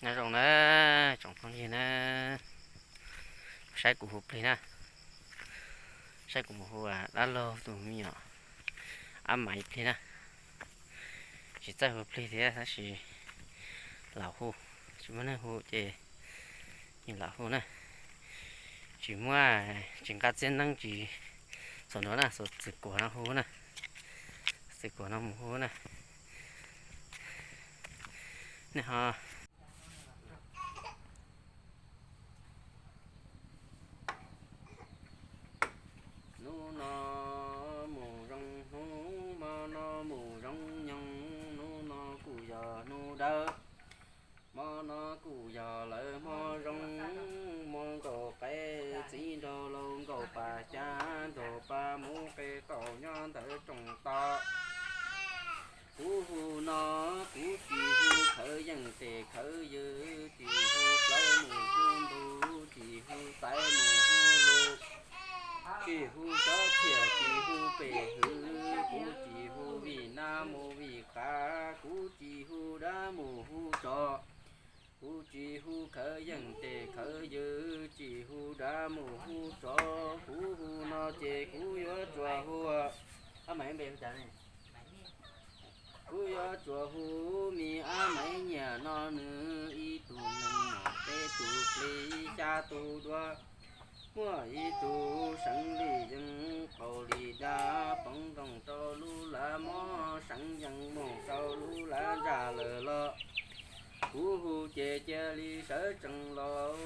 Nyob zoo na, tsoom phooj ywg na, saib kuv hu plig na, saib kuv mus hu dab laug tus me nyuam Ab Maiv plig na. Tsis txawj hu plig thiab tab sis lam hu, tsis muaj neeg hu ces yus lam hu na. Tsis muaj, tsis nqa txiab neeb tsis, xuas no na, xuas txwm kuam no hu na, txwm kuam no mus hu na. Nej ho hnub no mus zoo hnub, hmo no mus zoo nyoog, hnub no kuj yog hnub dawb, hmo no kuj yog lawv hmo zoo. Muaj nkaus qaib txiv nraug laus, nkaus pas xya nraug pab, mus qe qaum nyob ntawm rooj tos. Kuv hu no, kuv tsis hu khawv yeej tes khawv ywg, tsis hu plaub mus hu ntug, tsis hu xaiv mus hu lus, tsis hu tsob phiaj tsis hu pes hwv. Kuv tsis hu vij nab mus vij qav, kuv tsis hu dab mus hu tsov. Kuv tsis hu khawv yeej tes khawv ywg, tsis hu dab mus hu tsov. Kuv hu no ces kuv yuav tsuas hu, Ab Maiv npe hu cas ne? Kuv yuav tsuas hu me Ab Maiv Nyiaj no, nws ib tug neeg muaj peb tug plig xya tug duab. Muaj ib tug seev li yeeb, qaum li dab, poob nroos rau lub lav mob, seev yees mus rau lub lav ntsaj lawm los. Kuv hu ces cia li sawv tsees los,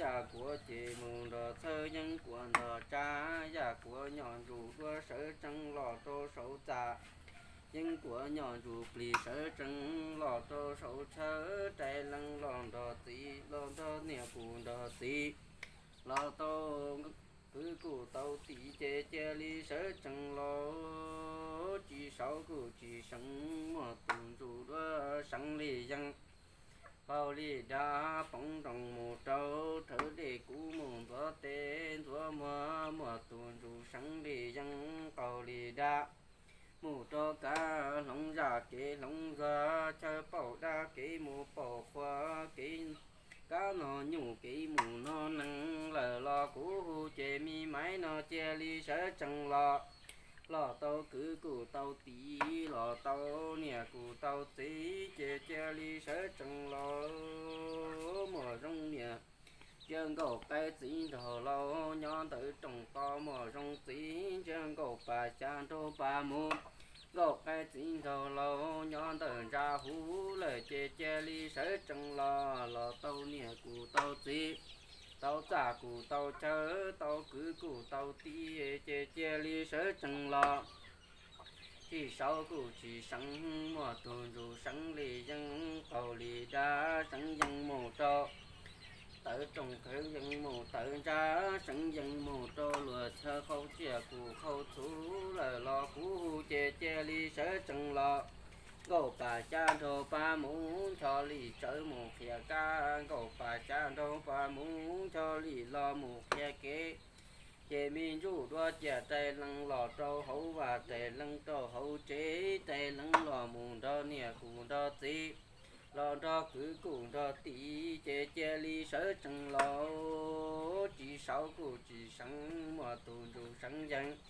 yaj kuav ces mus nrog txhawb, yeeb kuav nrog tsa, yaj kuav nyom ntsuj duab sawv tsees los rau saum txaj, yeeb kuav nyom ntsuj plig sawv tsees los rau saum chaw, rais lees los nrog txiv, los nrog niam kuj nrog txiv, los tau kwv kuj tau tij ces cia li sawv tsees los. Tsis saud kuj tsis seev, muaj tus ntsuj duab seev li yeeb, qaum li dab, poob nroos mus rau rhawv dej, kuv mus ntxuav teb ntxuav muag, muaj tus ntsuj seev li yeeb, qaum li dab, mus rau kav hloov zaj kev hloov zag, chaw paum dab kev mus paum qhua, kev kab no nyuj kev mus no nees lawm los. Kuv hu ces me Maiv no cia li sawv tsees los, los tau kwv kuj tau tij, los tau niam kuj tau txiv ces cia li sawv tsees los. Muaj zoo niam ntsia nkaus qaib txiv nraug laus nyob ntawm rooj tos, muaj zoo txiv ntsia nkaus pas xya nraug pas mus, nkaus qaib txiv nraug laus nyob ntawm ntsa huv lawm ces cia li sawv tsees los. Los tau niam kuj tau txiv, tau txaj kuj tau chaw, tau kwv kuj tau tij ces cia li sawv tsees los. Tsis saud kuj tsis seev, muaj tus ntsuj seev li yeeb, qaum li dab, seev yees mus rau tawv rooj, seev yees mus tawv ntsa, seev yees mus rau luag chaw, qhau tsiaj kuj qhau txhuv lawm los. Kuv hu ces cia li sawv tsees los, nkaus pas xya nraug pas mus, ncho li tsawv mus qhia kab, nkaus pas xya nraug pas mus, ncho li los mus qhia kev. Ces me ntsuj duab cia rais lees los rau hauv vaj, rais lees rau hauv tsev, rais lees los mus nrog niam kuj nrog txiv, los nrog kwv kuj nrog tij ces cia li sawv tsees los. Tsis saud kuj tsis seev, muaj tus ntsuj seev yees,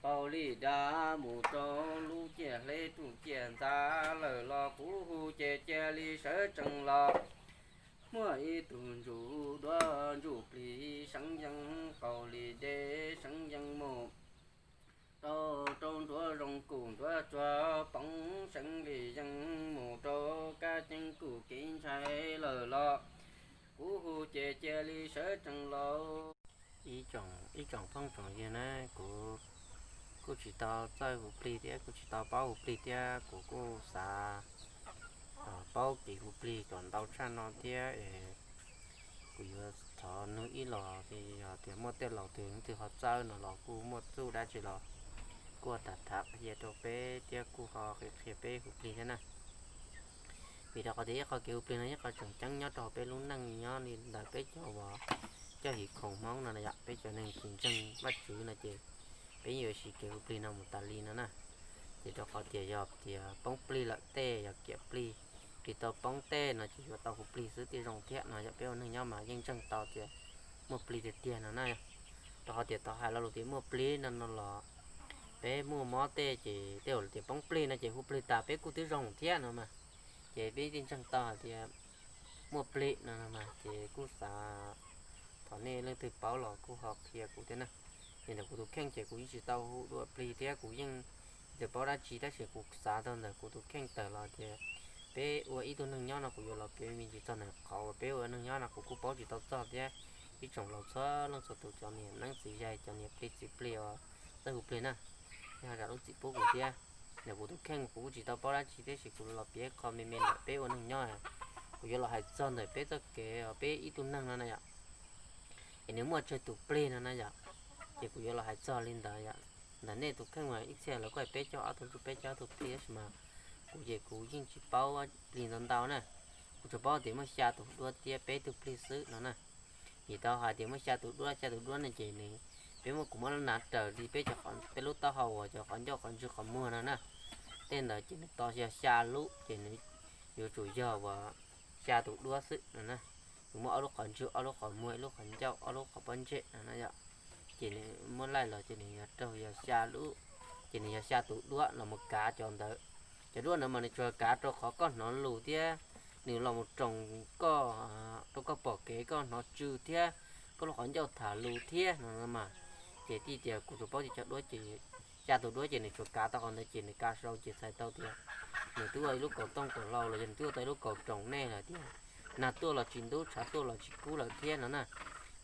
qaum li dab, mus rau lub ciaj hleb ruj ciaj ntxa lawm los. Kuv hu ces cia li sawv tsees los. Muaj ib tug ntsuj duab ntsuj plig seev yees, qaum li dab seev yees mus rau rau nruab zoov kuj nruab tsuag, poob seev li yees mus rau kab ceeb kuj kev ntshai lawm los. Kuv hu ces cia li sawv tsees los. Ib tsoom phooj tsoom ywg na, kuv kuj tsis tau txawj hu plig thiab kuj tsis tau paub hu plig thiab, kuv kuj xav paub kev hu plig kom ntau tshaj no thiab. Kuv yuav thov nug ib los, yog tias muaj tej laus twg twg ho txawj no los kuj muaj txuj dab tsi los kuj tham tham qhia rau peb thiab kuj ho qhia qhia peb hu plig thiab na. Vim rau qhov tias ib qho kev hu plig no ib qho tseem ceeb nyob rau peb lub neej nyob li ntawm peb cov uas coj hiv khoom Hmoob no yom, peb cov neeg tsis ntseeg Vajtswv no ces peb yuav siv kev hu plig no mus tas li no na. Ces rau qhov tias yog tias poob plig lawm tej, yog kiam plig, tsis tau poob tej no ces yuav tau hu plig xwb thiaj zoo thiab no yog peb ua neeg nyob mas yeej ntseeg tau tias muaj plig tiag tiag no na. Rau qhov tias tau hais lo lus tias muaj plig no no los peb muaj mob tej ces tej zaum tias poob plig no ces hu plig tas peb kuj twb zoo thiab no mas. Ces peb yeej ntseeg tau hais tias muaj plig no no mas ces kuj xav thov nej leej twg paub los kuj ho qhia kuv thiab na. Ces ntawm kuv tus kheej ces kuv yeej tsis tau hu dua plig thiab kuv yeej tsis paub dab tsi tab sis kuv xav tau ntawm kuv tus kheej tawm los tias peb ua ib tug neeg nyob no kuv yuav los piav me ntsis txog ntawm qhov uas peb ua neeg nyob no kuv kuj paub tsis tau txog thiab. Ib tsoom laus txhua leej txhua tus cov niam neeb txiv yaig cov niam plig txiv plig uas txawj hu plig na, nej ho zam lub txim pub kuv thiab. Ntawm kuv tus kheej kuv kuj tsis tau paub dab tsi tab sis kuv los piav qho me me ntawm peb ua neeg nyob, kuv yuav los hais txog ntawm peb txoj kev uas peb ib tug neeg no na yom. Es nws muaj tsawg tus plig no na yom. Ces kuv yuav los hais txog li ntawd yom. Ntawm nej tus kheej mas ib txhia lawv kuj hais peb caug ob tug plig, peb caug ob tug plig tab sis mas kuv ces kuv yeej tsis paub plig ntau ntau na. Kuv tsuas paub tias muaj xya tus duab thiab peb tug plig xwb no na. Vim tau hais tias muaj xya tus duab, xya tus duab no ces nws, peb muab, kuv muab nav raws li peb cov, peb lub taub hau uas cov qhov ncauj qhov ntswg qhov muag no na. Tej ntawd ces nws tau yog xya lub ces nws yuav tsum yog uas xya tus duab xwb no na. Nws muaj ob lub qhov ntswg, ob lub qhov muag, ib lub qhov ncauj, ob lub qhov pob ntseg no na yom. Ces nws muab laij los ces nws yog raug yog xya lub, ces nws yog xya tus duab los mus kav cov ntawd. Cov duab ntawd mas nws tsuas kav rau qhov koj hnov lus thiab nws los mus roos koj, rau koj pom kev koj hnov tsw thiab koj lub qhov ncauj tham lus thiab no mas. Ces tij tias kuv tsuas paub tias cov duab ces xya tus duab ces nws tsuas kav tau qhov ntawd ces nws kav sau ces txhais tau tias nws twb ua ib lub kaus tooj kaus hlau los yog nws twb ua tau ib lub kaus roos nej lawm tias nag tuaj los tsis ntub, tshav tuaj los tsis kub lawm thiab no na.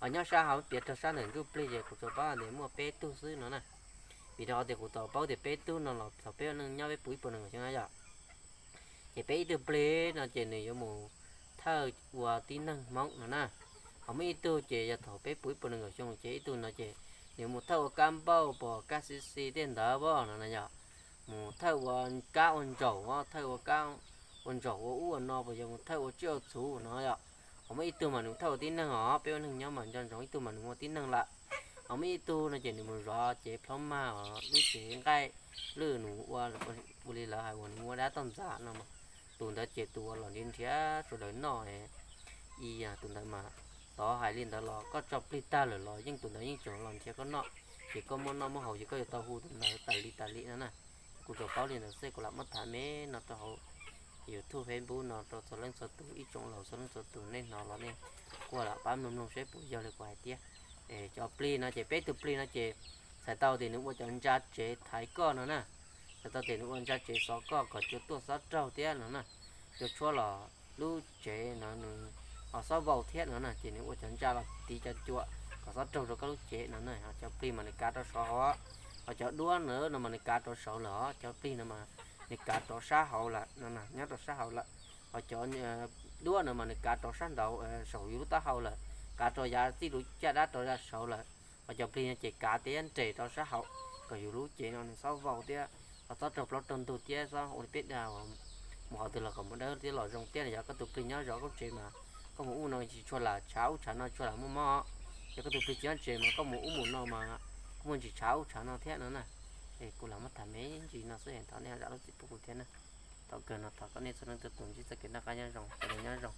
Ho nyob sab hauv piav rau sab ntawm ntsuj plig ces kuv tsuas paub tias muaj peb tug xwb no na. Vim rau qhov tias kuv tau paub tias peb tug no los thaum peb ua neej nyob peb puv ib puas nees nkaum xyoo na yom. Ces peb ib tug plig no ces nws yuav mus thawj ua tib neeg Hmoob no na. Ho muaj ib tug ces yog thaum peb puv ib puas nees nkaum xyoo ces ib tug no ces nws mus thawj ua kab npauj pom kab xib xi tej ntawd pom no na yom. Mus thawj ua kab ua ntsaum, thawj ua kab ua ntsaum ua ub ua no, puas yog mus thawj ua tsiaj ua txhu no yom. Ho muaj ib tug mas nws thawj ua tib neeg os, peb ua neeg nyob mas nco ntsoov ib tug mas nws ua tib neeg lawm. Ho muaj ib tug no ces nws mus zov cev plhaub mag os, lub cev nqaij lwj, nws ua, ua li lawv hais uas nws ua dab toj ntxas no. Tus ntawd ces tus uas los nrhiav nrhiav sawv daws noj. Ib yam tus ntawd mas tod hais li ntawd los koj tso plig tag lawm los yeej tus ntawd yeej tseem los nrhiav koj noj, ces koj muaj noj muaj haus ces koj yuav tau hu tus ntawd tas li tas li no na. Kuv tsuas paub li ntawd xwb, kuv lam muab tham me no rau hauv YouTube, Facebook no rau txhua leej txhua tus, ib tsoom laus txhua leej txhua tus nej hnov los nej kuj lam pab mloog mloog seb puas yog li kuv hais tiag. Es cov plig no ces peb tug plig no ces txhais tau tias nws ua cov ntsa tsev thaiv koj no na. Txhais tau tias nws ua ntsa tsev xov koj kom cua tuaj xob raug thiab no na. Cua tshuab los lub tsev no nws ho xob vau thiab no na, ces nws ua cov ntsa los tiv cov cua kom xob raug rau koj lub cev no na. Ho cov plig mas nws kav rau saud hauv, ho cov duab no mas nws kav rau saud lawm os. Cov plig no mas nws kav rau sab hauv lawm no, nyob rau sab hauv lawm. Ho cov duab no mas nws kav rau sab nraud saum yus lub taub hau lawm, kav rau yav txij lub caj dab rau yav saud lawm. Ho cov plig no ces kav tias nres rau sab hauv kom yus lub cev no nws xob vau thiab ho xob raug plaub raug ntug thiab xob ua li peb dag mus qhov twg los kom mus dawb thiab los zoo thiab. Yog koj tus plig nyob zov koj tsev mas koj mus ub no tsis tshua lam tshav ub tshav no, tsis tshua lam muaj mob. Yog koj tus plig tsis nyob tsev mas koj mus ub mus no mas koj muaj ntsis tshav ub tshav no thiab no na. Es kuv lam muab tham me ntsis no xwb, thov nej zam lub txim pub kuv thiab na. Thaum kawg no thov kom nej txhua leej txhua tus ntsib txoj kev noj qab nyob zoo, sawv daws nyob zoo.